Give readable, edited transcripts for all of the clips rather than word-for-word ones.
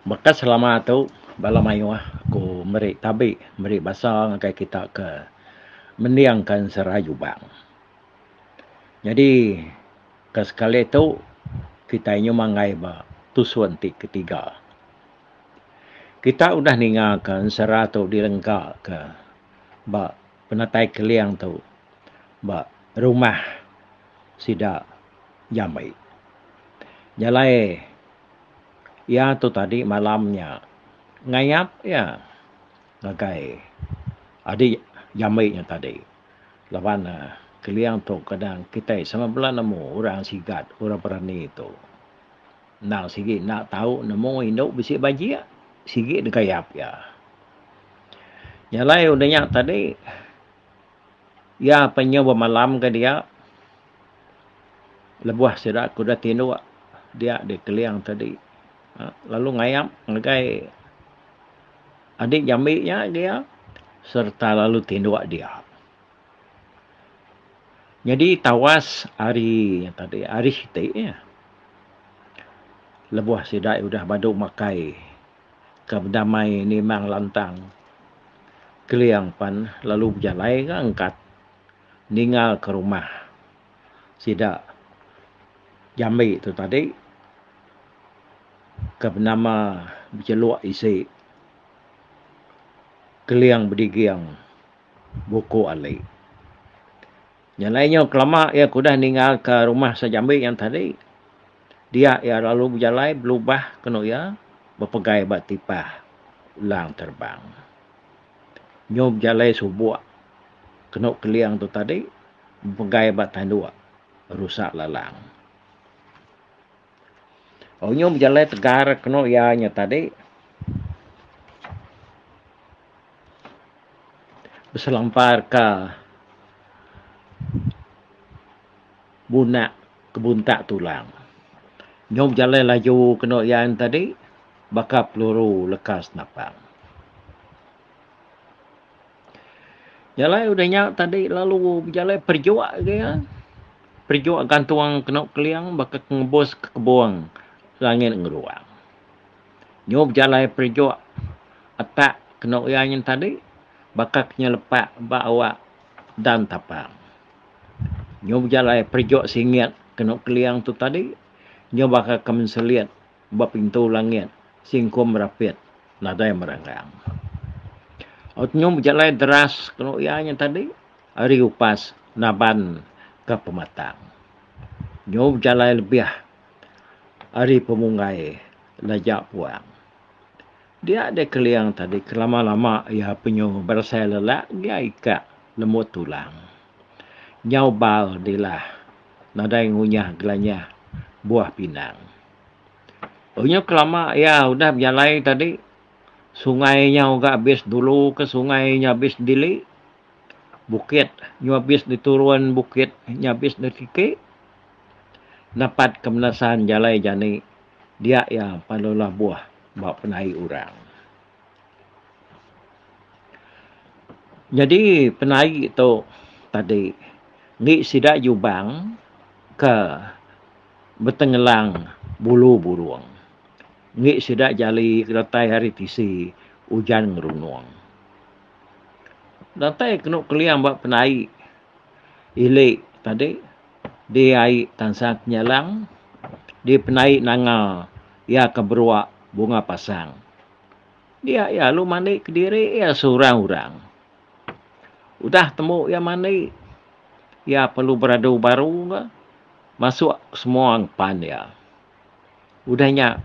Baka selama tu bala mayuh aku meri tabi meri basa ngagai kita ke mendingka ensera Jubang. Nyadi ke sekali tu kitai nyumanggai ba tusun ti ketiga. Kita udah ninga ke ensera tu dilengka ke ba penatai Keling tu ba rumah sida Jambi. Jalai iya tu tadi malam nya ngayap iya ngagai adi Jambi nya tadi laban ne Keling tu kadang kitai sama bela nemu orang sigat orang berani tu. Endang sigi enda tau nemu indu bisi bajik sigi degayap iya. Jalai udah nya tadi iya penyu bemalam ke dia lebuh sida ke udah tinduk dia di Keling tadi lalu ngayap ngagai adi jambi nya dia sereta lalu tinduk dia. Nyadi tawas hari nya tadi hari siti iya lebuh sida udah badu makai ke bedamai nimang lantang Keling pan lalu bejalai ga angkat ningal ke rumah sida jambi tu tadi ke benama Bejelok Isi Keling Bediging. Buku Ali. Nya alai nyau kelama iya ke udah ninggalka rumah Sejambi nya tadi, dia iya lalu bejalai belubah kenu iya bepegai ba tipah ulang terebang. Nyu bejalai subuk kenu Keling tu tadi bepegai ba tanduk rusak lalang. Oh nyu bejalai tegar kenu iya nya tadi. Beselamparka bunak ke buntak tulang. Nyau bejalai laju kenu iya yen tadi baka peluru leka senapang. Jalai udah nya tadi lalu bejalai perijuk agi iya. Perijuk gantung kenu keling baka ke ngebus ke kebung langit ngeruang. Nyu bejalai perijuk atak kenu iya nyin tadi baka ke nyelepak ba awak dan tapang. Nyu bejalai perijuk singit kenu keling tu tadi nyu baka ke menselit ba pintu langit singkum rapit nadai meranggang. Nyu bejalai deras kenu iya nyin tadi ari upas naban ke pematang. Nyu bejalai lebih ari pemunggai leja puang. Dia deh Keling tadi kelama-lama iya penyu berasai lelak gia ikak lembut tulang. Nyau bal dilah nadai ngunyah gelanyah buah pinang. Penyu kelama iya udah bejalai tadi sungai nyau ga abis dulu ke sungai nya abis dili bukit nyu abis diturun bukit nya abis ditiki. Napat ke menasan jalai jani dia iya perlu labuh ba penaik orang. Nyadi penaik tu tadi enggi sida Jubang ke betengelang bulu burung. Enggi sida jali ke datai ari tisi ujan ngerunung. Datai kenu keling ba penaik ili tadi Di ai tansang kenyalang, di penai nanga iya ke beruak bunga pasang. Dia iya lalu mandi kediri iya seurang-urang. Udah tembu iya mandi, iya perlu beradu baru ga masuk semua ngepan iya. Udah nya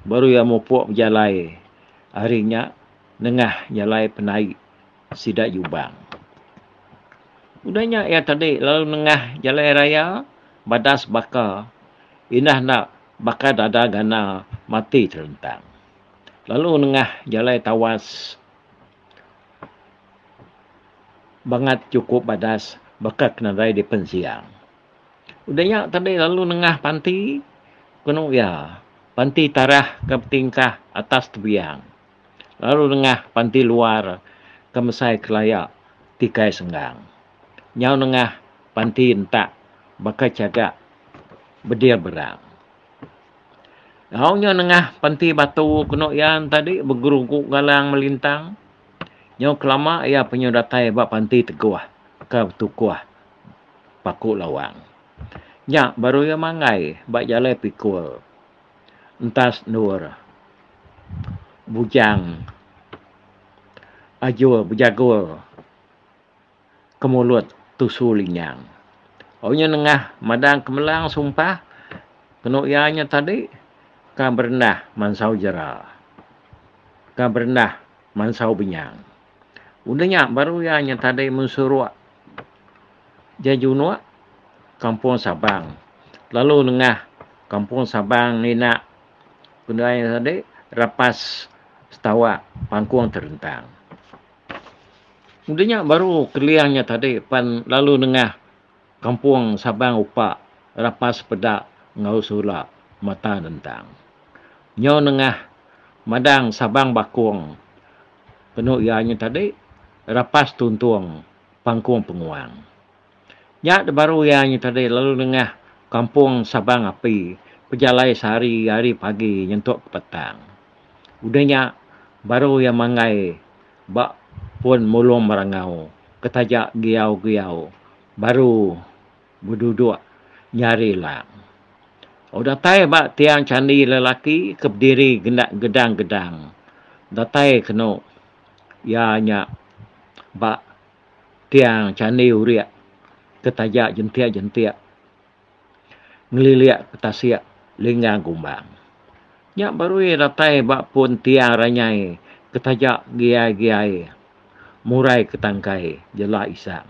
baru iya mupuk bejalai ari nya nengah jalai penai sida Jubang. Udah nya iya tadi lalu nengah jalai raya badas baka indah enda baka dada gana mati terentang. Lalu nengah jalai tawas bangat chukup badas baka ke nadai dipen siang. Udah nya tadi lalu nengah panti kenu iya panti tarah ke betingkah atas tebiang. Lalu nengah panti luar ke mesai kelaya tikai senggang. Nyau nengah panti entak baka chagak bedil berang. Au nya nengah penti batu kenu iya tadi begerugu galang melintang. Nyau kelama iya penyu datai ba panti teguh ke betukuh paku lawang. Nya baru iya manggai ba jalai pikul entas endur bujang ajur bejagul. Ke mulut tusu linyang. Au nya nengah madang kemelang sumpah kenu iya nya tadi ka berendah mansau jera. Ka berendah mansau binyang. Udah nya baru iya nya tadi mensuruk jejunuk Kampung Sabang lalu nengah Kampung Sabang ngina kenu iya tadi rapas setawak pangkung terentang. Udah nya baru keling nya tadi pan lalu nengah kampung Sabang Upa rapas peda enggau sula mata nentang. Nyau nengah madang Sabang Bakong kenu iya nya tadi rapas tuntung pangkung penguang. Nya da baru iya nya tadi lalu nengah kampung Sabang Api pejalai sehari ari pagi nyentuk ke petang. Udah nya baru iya manggai ba pun mulung merangau ke taja giau-giau baru beduduk nyari lang. Udah datai ba tiang chandi lelaki ke bediri gedang-gedang datai kenu iya nya ba tiang chandi urik ke taja jentik-jentik. Ngelilik ke tasik linggang gumbang. Nya baru iya datai ba pun tiang ranyai ke taja giai-giai murai ke tangkai jela isang.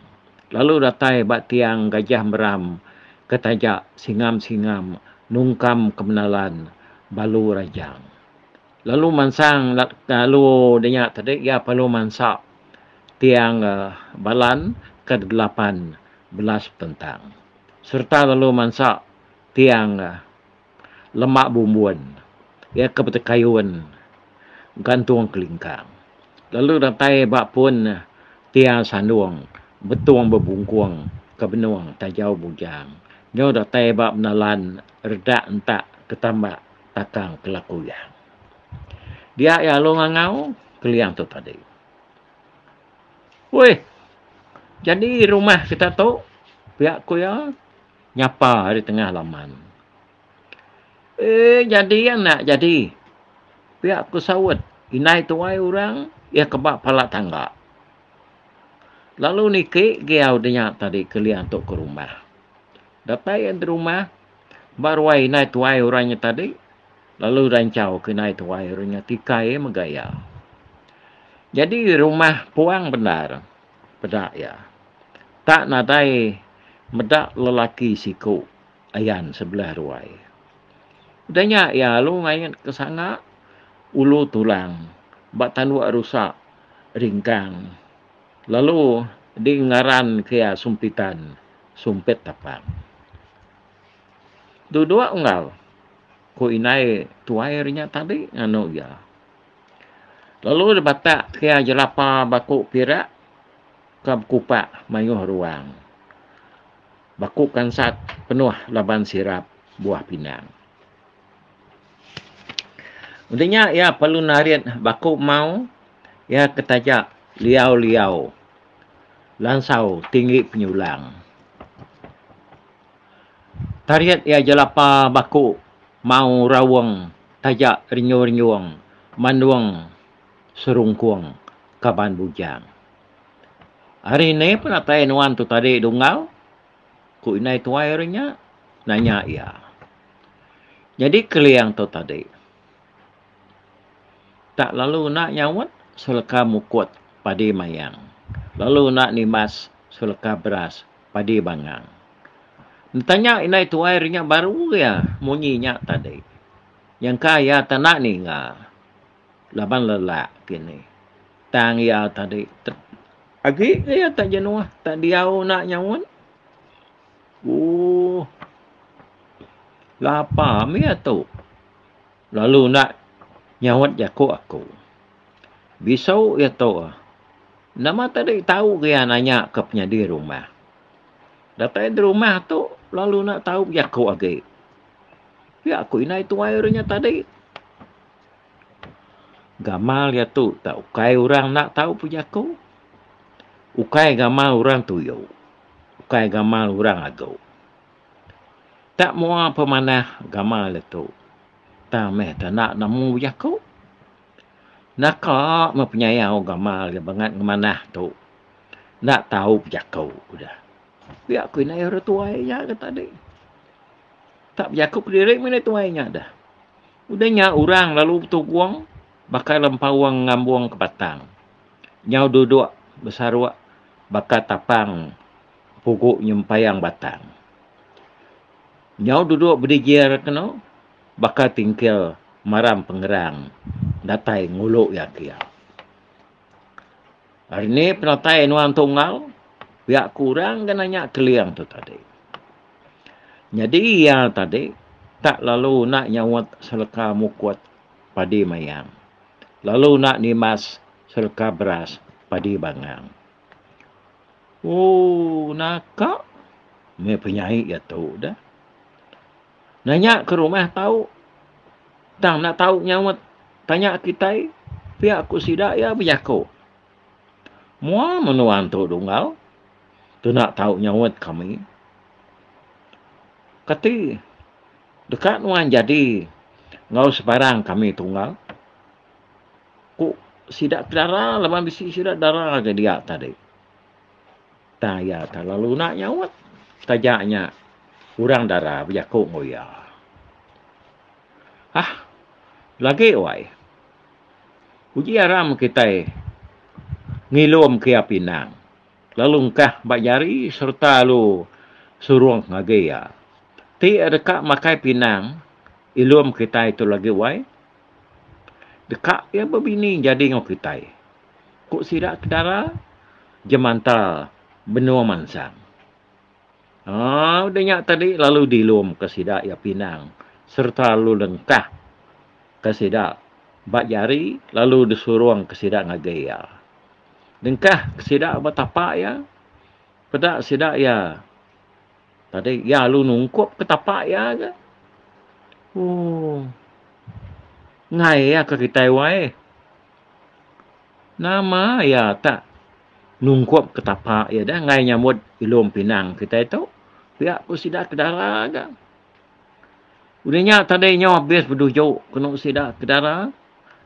Lalu datai ba tiang gajah meram ke taja singam-singam nungkam ke menalan balu rajang. Lalu mansang lalu dinya tadi iya perlu mansa tiang balan ke 18 pentang. Sereta lalu mansa tiang lema bumbun iya ke betekayun gantung kelingkang. Lalu datai ba pun tiang sandung betung bebungkung ke benung tajau bujang. Nyau datai ba menalan redak entak ke tambak takang kelakuyang. Dia iya lalu ngangau keling tu tadi. Weh. Jadi rumah kita tu pia ku iya nyapa ari tengah laman. Eee jadi anak jadi pia ku saut indai tuai orang iya ke ba pala tangga. Lalu niki giau dinya tadi kelia tu ke rumah. Datai iya di rumah ba ruai indai tuai orang nya tadi lalu ranchau ke indai tuai orang nya tikai mega iya. Jadi rumah puang bendar. Peda iya. Tak nadai meda lelaki siku ayan sebelah ruai. Udah nya iya lalu ngait ke sanga ulu tulang ba tanduk rusa ringkang lalu dingaran ke iya sumpitan sumpit tapang. Duduk enggau, ku indai tuai ri nya tadi nganu iya. Lalu dibatak kia jelapa baku pirak ke bekupak mayuh ruang. Baku kansat penuh laban sirap buah pinang. Udah nya iya perlu narit baku mau iya ke taja liau-liau lansau tinggi penyulang. Tarit iya jelapa baku mau raung taja renjung-renjung mandung serungkung kaban bujang. Hari ni penatai nuan tu tadi dungau? Ku indai tuai ari nya nanya iya. Nyadi keling tu tadi tak lalu enda nyaut seleka mukut padi mayang lalu enda nimbas seleka beras padi bangang. Entanya indai tuai ri nya baru iya munyi nya tadi. Nyangka iya tak enda ninga laban lelak kini. Tang iya tadi agi ke iya tak jenuh tak diau enda nyaut. Ooh lapa mih iya tu lalu enda nyaut jaku aku. Bisu iya tu. Nama tadi tau ke iya nanya ke penyadi rumah. Datai di rumah tu lalu enda tau bejaku agi. Pia ku indai tuai orang nya tadi. Gamal iya tu tak ukai orang enda tau pejaku. Ukai gamal orang tuyu. Ukai gamal orang agu. Tak mua pemanah gamal iya tu. Tang meh te enda nemu bejaku. Naka meh penyayau gamal iya bangat ngemanah tu. Enda tau bejaku udah. Pia ku indai orang tuai nya ke tadi. Tak bejaku kediri meh indai tuai nya dah. Udah nya orang lalu betugung baka lempaung ngambung ke batang. Nyau duduk besaruk baka tapang pugu nyempayang batang. Nyau duduk bedijir kenu baka tingkil maram pengerang datai ngulu iya kia. Ari ni penatai nuan tu enggau pia ku orang ke nanya Keling tu tadi. Nyadi iya tadi tak lalu enda nyaut seleka mukut padi mayang lalu enda nimbas seleka beras padi bangang. Ooh naka meh penyai iya tu deh. Nanya ke rumah tau tang enda tau nyaut tanya kitai pia ku sida iya bejaku. Mua menua tu dungau tu enda tau nyaut kami. Kati deka nuan jadi enggau sebarang kami tunggal ku sida ke dara laban bisi sida dara ke dia tadi. Tang iya tak lalu enda nyaut. Taja nya orang dara bejaku enggau iya. Hah lagi wai. Uji aram kitai ngilum ke iya pinang lalu engkah ba jari sereta lalu surung ngagai iya. Ti iya deka makai pinang ilum kitai tu lagi wai. Deka iya bebini jadi enggau kitai. Ku sida ke dara jemanta benung mansang. Aaa udah nya tadi lalu dilum ke sida iya pinang sereta lalu lengkah ke sida ba jari lalu disurung ke sida ngagai iya. Lengkah ke sida ba tapak iya peda sida iya tadi iya lalu nungkup ke tapak iya ga. Ooh enggai iya ke kitai wai. Nama iya tak nungkup ke tapa iya deh enggai nyambut ilum pinang kitai tu. Pia ku sida ke dara ga. Udah nya tadi nyau abis beduju kenu sida ke dara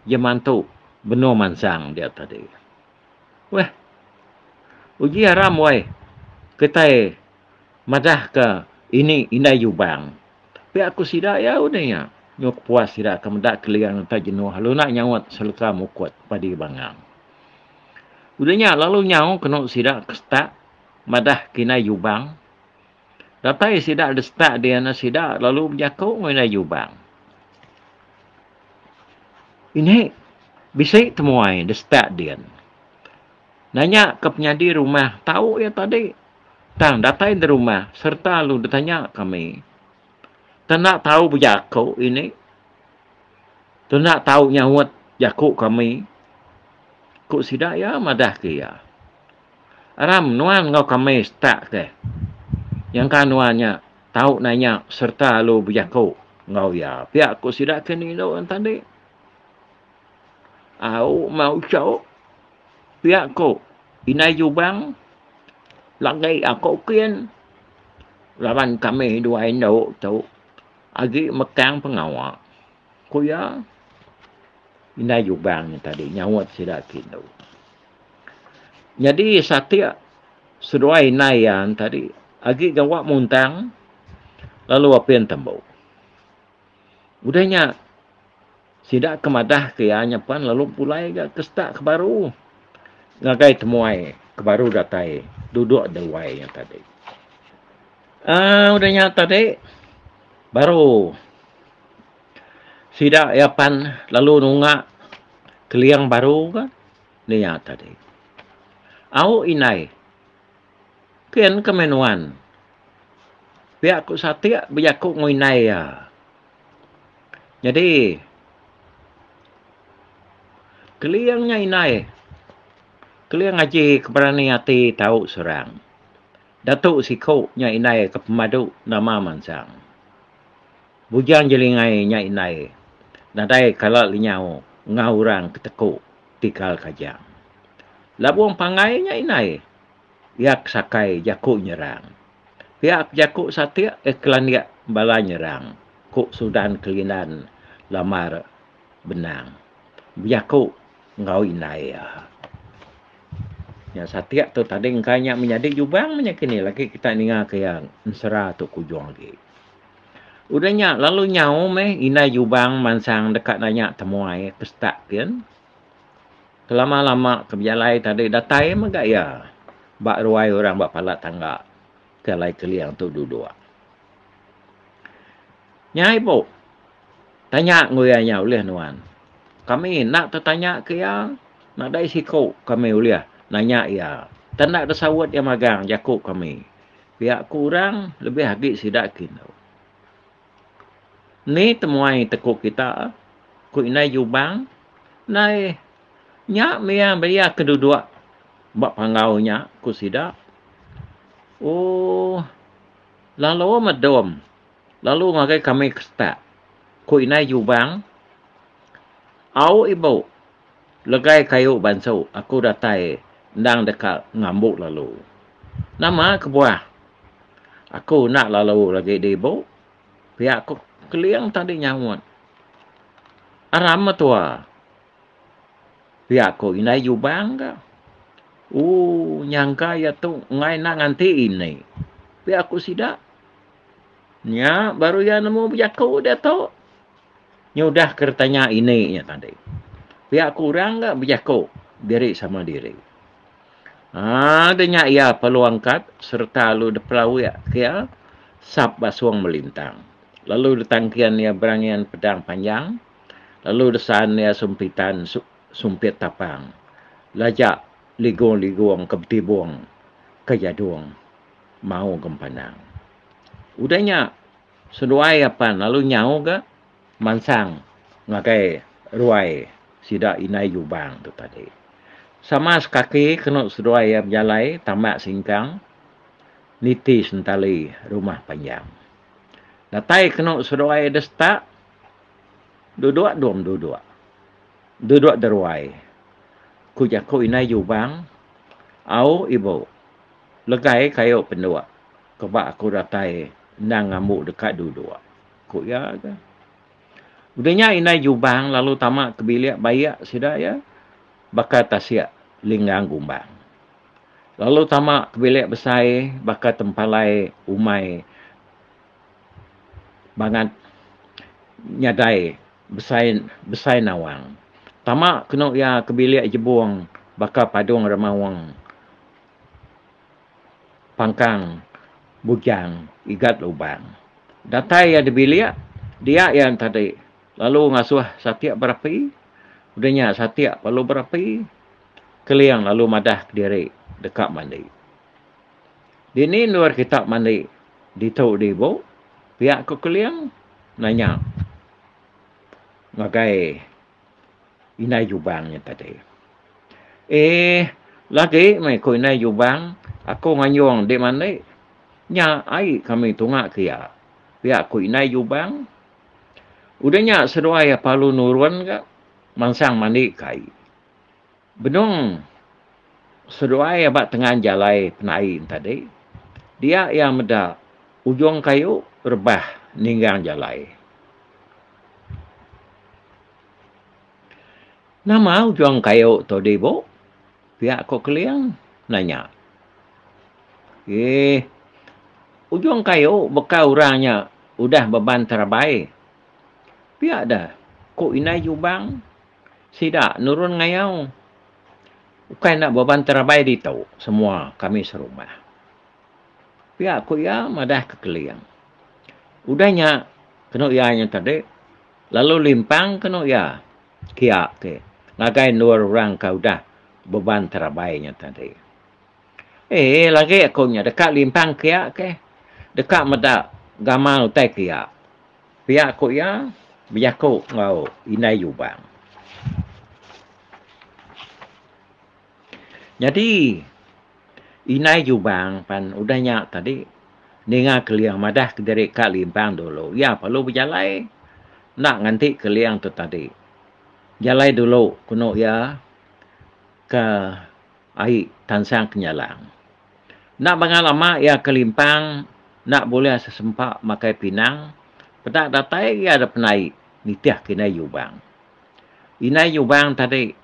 jeman tu benung mansang dia tadi. Weh uji aram weh kitai madah ke ini indai jubang. Pia ku sida iya udah nya. Nyau kepuas sida ke meda keling enta jenuh lalu enda nyaut seleka mukut padi bangang. Udah nya lalu nyau kenu sida ke setak madah ke indai Jubang. Datai sida di setak dia ne sida lalu bejaku enggau indai Jubang. Ini bisi temuai di setak din. Nanya ke penyadi rumah tau iya tadi. Tang datai di rumah sereta lalu ditanya kami. Te enda tau bejaku ini. Te enda tau nyaut jaku kami. Ku sida iya madah ke iya. Aram nuan enggau kami setak ke. Nyangka nuan nya tau nanya sereta lalu bejaku enggau iya. Pia ku sida ke nindu tadi. Au mau chok. Pia ku Indai Jubang lagi aku kin laban kami dua indu tu agi mekang pengawa, ku iya. Indai Jubang nya tadi nyaut sida ke indu. Nyadi satik seduai indai iya tadi agi gawa muntang lalu apin tembu. Udah nya Sida ke madah ke iya nya pan lalu pulai ga ke setak ke baru ngagai temuai ke baru datai duduk da ruai nya tadi. Aaa udah nya tadi baru sida iya pan lalu nunga keling baru ga nya tadi. Au indai kin ke meh nuan pia ku Satik bejaku enggau indai iya. Nyadi Keling nya indai. Keling aji ke berani ati tau serang. Datu siku nya indai ke pemadu nama mansang. Bujang Jelingai nya indai nadai kala lenyau enggau orang ke teku tikal kajang. Labung Panggai nya indai iya ke sakai jaku nyerang. Pia ke jaku satik iya ke landik bala nyerang, ku Sudan Kelindan Lambar Benang bejaku enggau indai iya. Nya satik tu tadi engka nya menyadi jubang meh nya kini lagi kita ninga ke iya ensera tu ke ujung agi. Udah nya lalu nyau meh indai jubang mansang deka nanya temuai ke setak kin. Kelama lama ke bejalai tadi datai mega iya ba ruai orang ba pala tangga ke alai keling tu duduk. Nya ibu. Tanya enggau iya nya ulih nuan. Kami enda tetanya ke iya, nadai siku kami ulih nanya iya. Tang enda disaut iya magang jaku kami. Pia ku orang lebih agi sida ke indu. Ni temuai teku kita? Ku indai Jubang. Ndai nya mih iya ke duduk ba panggau nya, ku sida. Ooh lalu medom Lalu ngagai kami ke setak, ku Indai Jubang. Au ibu, legai kayu bansu aku datai endang deka ngambu lalu. Nama kebuah aku enda lalu lagi di ibu? Pia ku Keling tadi nyaut. Aram metua. Pia ku Indai Jubang ga. Ooh nyangka iya tu enggai enda nganti ini. Pia ku sida. Nya baru iya nemu bejaku diatu. Nyudah ke retanya ini nya tadi. Pia ku orang ga bejaku diri sama diri. Aaa da nya iya perlu angkat sereta lalu dipelawik ke iya sap basung melintang. Lalu ditangkin iya berangin pedang panjang lalu desan iya sumpitan sumpit tapang laja ligung-ligung ke betibung ke jadung. Mau Gempanang. Udah nya, seduai apan lalu nyau ga mansang ngagai ruai sida indai Jubang tu tadi. Sama sekaki kenu seduai iya bejalai tambak singkang niti sentali rumah panjang. Datai kenu seduai da setak, duduk dum duduk. Duduk deruai. Ku jaku indai Jubang, Au ibu. Legai kayu penduk ke ba aku datai endang ngambu deka duduk, ku iya ga. Udah nya indai Jubang lalu tama ke bilik baik sida iya baka tasik linggang gumbang. Lalu tama ke bilik besai baka tempalai umai bangat nyadai besai besai nawang. Tama kenu iya ke bilik jebung baka padung remaung. Pangkang Bujang Igat Lubang. Datai iya di bilik, dia iya tadi lalu ngasuh Satik berapi. Udah nya Satik lalu berapi, Keling lalu madah kediri deka mandi. Dini endur kita mandi ditu di ibu? Pia ku Keling nanya ngagai Indai Jubang nya tadi. Eeh lagi meh ku Indai Jubang aku nganjung dik mandi. Nya ai kami tunga ke iya. Pia ku Indai Jubang. Udah nya seduai iya parlu nurun ga mansang mandi ke ai. Benung seduai iya ba tengan jalai penai ne tadi dia iya meda ujung kayu rebah ninggang jalai. Nama ujung kayu tu dibu? Pia ko Keling nanya. Eeh ujung kayu baka orang nya udah beban terabai. Pia da ku indai Jubang sida nurun ngayau. Ukai enda beban terabai ditu semua kami serumah. Pia ku iya madah ke Keling. Udah nya kenu iya nya tadi lalu limpang kenu iya kia ke ngagai endur orang ke udah beban terabai nya tadi. Eeh lagi aku nya deka limpang kia ke deka meda gamal utai kia. Pia ku iya bejaku enggau indai Jubang. Nyadi indai Jubang pan udah nya tadi. Ninga Keling madah kediri ka limpang dulu iya perlu bejalai enda nganti Keling tu tadi. Jalai dulu kenu iya ke ai tansang kenyalang. Enda bangat lama iya ke limpang enda bulih sesempa makai pinang peda datai iya da penai nitih ke indai Jubang. Indai Jubang tadi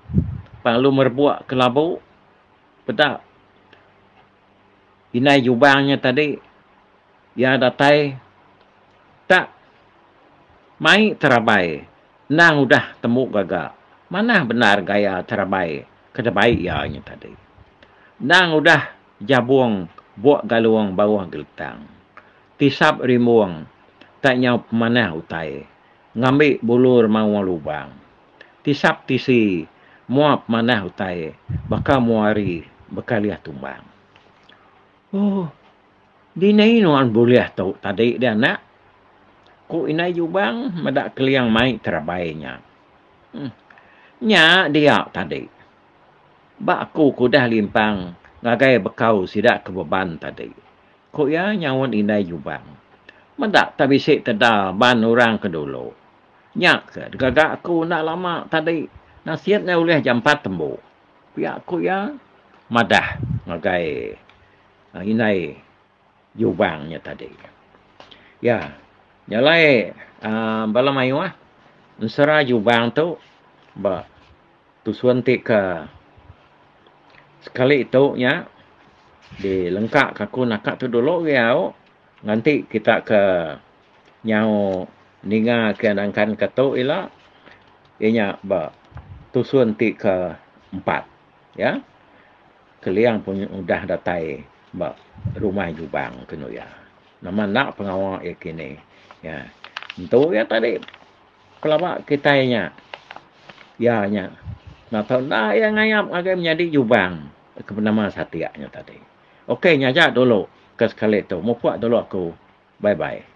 lalu merebuk ke labu peda Indai Jubang nya tadi iya datai tak mai terabai endang udah tembu gaga manah bendar gaya terabai ke dibai iya nya tadi. Endang udah jabung buk galung baruh geletang. Tisap rimbung tak nyau pemanah utai ngambi bulu remaung lubang. Tisap tisi mua pemanah utai baka mua hari bekalih tumbang. Oh, dini nuan bulih tu tadi deh anak? Ku Indai Jubang meda Keling mai terabai nya. Huh. Nya dia tadi. Ba aku ke udah limpang ngagai bekau sida ke beban tadi. Ku iya nyaut Indai Jubang. Meda tak bisi teda ban orang ke dulu. Nya ke digaga aku enda lama tadi nasit nya ulih jampat tembu. Pia ku iya madah ngagai indai Jubang nya tadi. Ya, nya alai uhh bala mayuh ensera Jubang tu ba tusun ti ke sekali tu nya dilengka ka aku naka tu dulu agi au nganti kita ke Nyau ninga ke nangkan ke tu ila iya nya ba tusun ti ke empat ya. Keling pun udah datai ba rumah Jubang kenu iya. Nama enda pengawa iya kini ya. Entu iya tadi pelaba kitai nya iya nya enda tau enda iya ngayap ngagai menyadi Jubang ke benama Satik nya tadi. Okey nya aja dulu ke sekali tu mupuk dulu aku. Bye bye.